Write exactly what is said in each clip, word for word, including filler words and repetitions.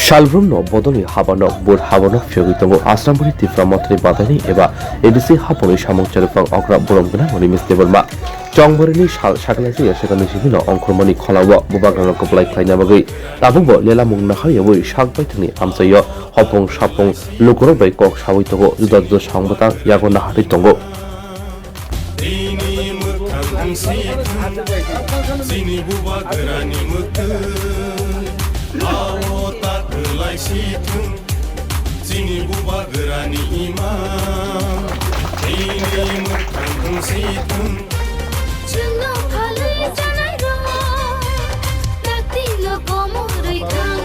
Salbrumno bodolni habanok bur habanok phiyogwi tongo Asrambari Tipra Mothani badaini eba A D C hapungni samung chariphang okra borom gwnang Rimesh Debbarma. Chongbarini sal sakalaijak yasakani sibino ongkhormani kholao bubagrano kwplai khlaina bagwi tabukbo lelamung naharyawi sak baithangni amchaio hopung sapung lukurok bai kok sawi tongo juda juda songbatang yago naharwi tongo. Chini mwkhang wngsi thung, chini bubagrani mwkhwng, ao ta kwlai si thung, chini bubagrani imang. Chini mwkhang wngsi thung. Chwngno phalwi chanai rok, taktino komorwi thang.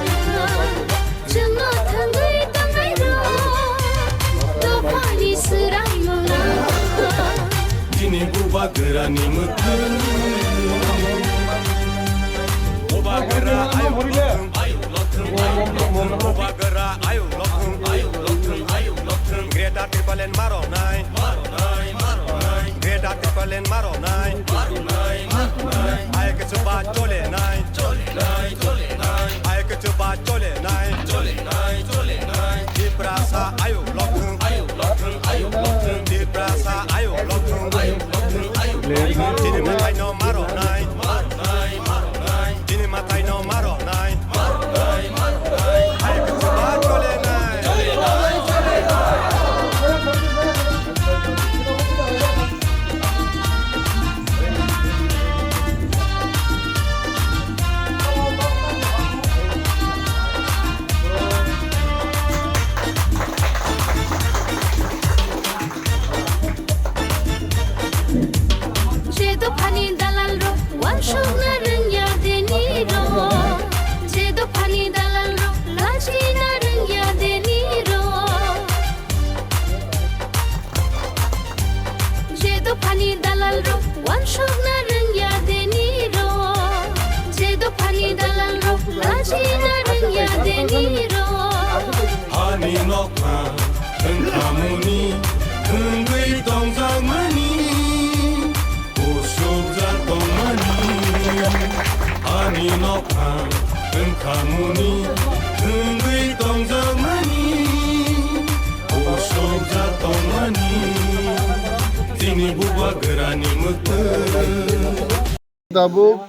Chwngno thangwi tongnairok, dophani swraimung lang. Chini bubagrani mwkhwng. Bubagra ayuk lothwng, ayuk lothwng, ayuk lothwng. Bubagra ayuk lothwng, ayuk lothwng, ayuk lothwng. Greater Tipraland maronai, maronai, maronai. Greater Tipraland maronai, maronai, maronai. Ayuk chuba cholenai, cholenai, cholenai. Ayuk chuba cholenai, cholenai, cholenai. Tiprasa ayuk lothwng, ayuk lothwng, ayuk lothwng. Tiprasa ayuk lothwng, ayuk lothwng, ayuk lothwng. Chini mwtaino maronai, maronai, maronai. Chini mwtaino maronai, maronai, maronai. Ayuk chuba cholenai. Je dophani dalal rok wansukna rwngya deni rok, je dophani dalal rok lachina rwngya deni rok. Je dophani dalal rok wansukna rwngya deni rok. Je dophani dalal rok lachina rwngya deni rok. Hani nokha wngkhamuni wngwi tongjakmani, usukjak tongmani. Ani nokha wngkhamuni wngwi tongjakmani, usukjak tongmani, chini bubagrani mwkhwng. Tabuk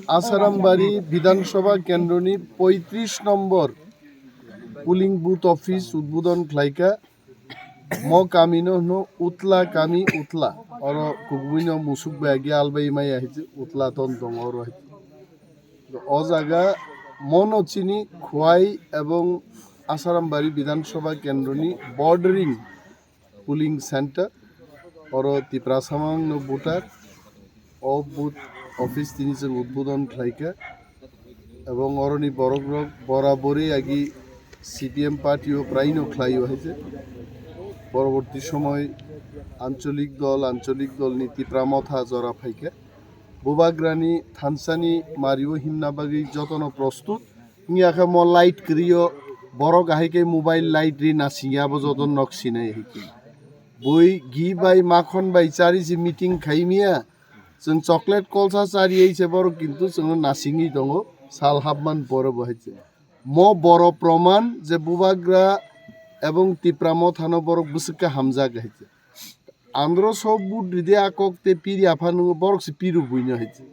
Asarambari Bidhan Sabha Kendroni poitris nombor polling booth office udbodon khlaikha. Mo kami no hwno Utla kami, Utla. Oro kubui no musuk bai agi albai maya hai se Utla ton tongo oro hai se. O jaga mono chini Khwai ebong Asarambari Bidhan Sabha Kendroni bordering polling center. Oro Tiprasa mang no voter. O booth office tini chwng udbodon khlaikha, ebong oroni borokrok borabori agi C P M party o praino khlaio hai se. Poroborti somoi ancholik dol, ancholik dolni Tipra Motha jora phaikha. Bubagrani thansani mario himna bagwi jotono prostut. Wngya khe mo light kwrwi o, borok ahai khe mobile light ri nasingya, abo joto nok sinai hai khe. Bui ghee bai makhon bai chari se meeting khai miya, chwng chocolate kolsa chariwi se borok kintu chwngno nasingwi tongo, sal hapman pore bo hai se. Mo boro proman je Bubagra ebong Tipra Mothano borok bwswk khe hamjak hai se. Andro so vote ride a kok te piri apha nungo borok se piru buino hai se.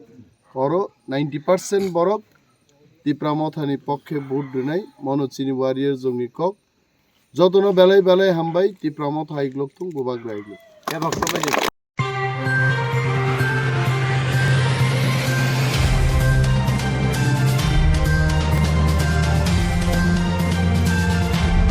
Oro ninety percent borok Tipra Mothani pokkhe vote rwnai, mono chini warrior jongni kok. Jotono belai belai hambai, Tipra Motha iglok thung, Bubagra iglok.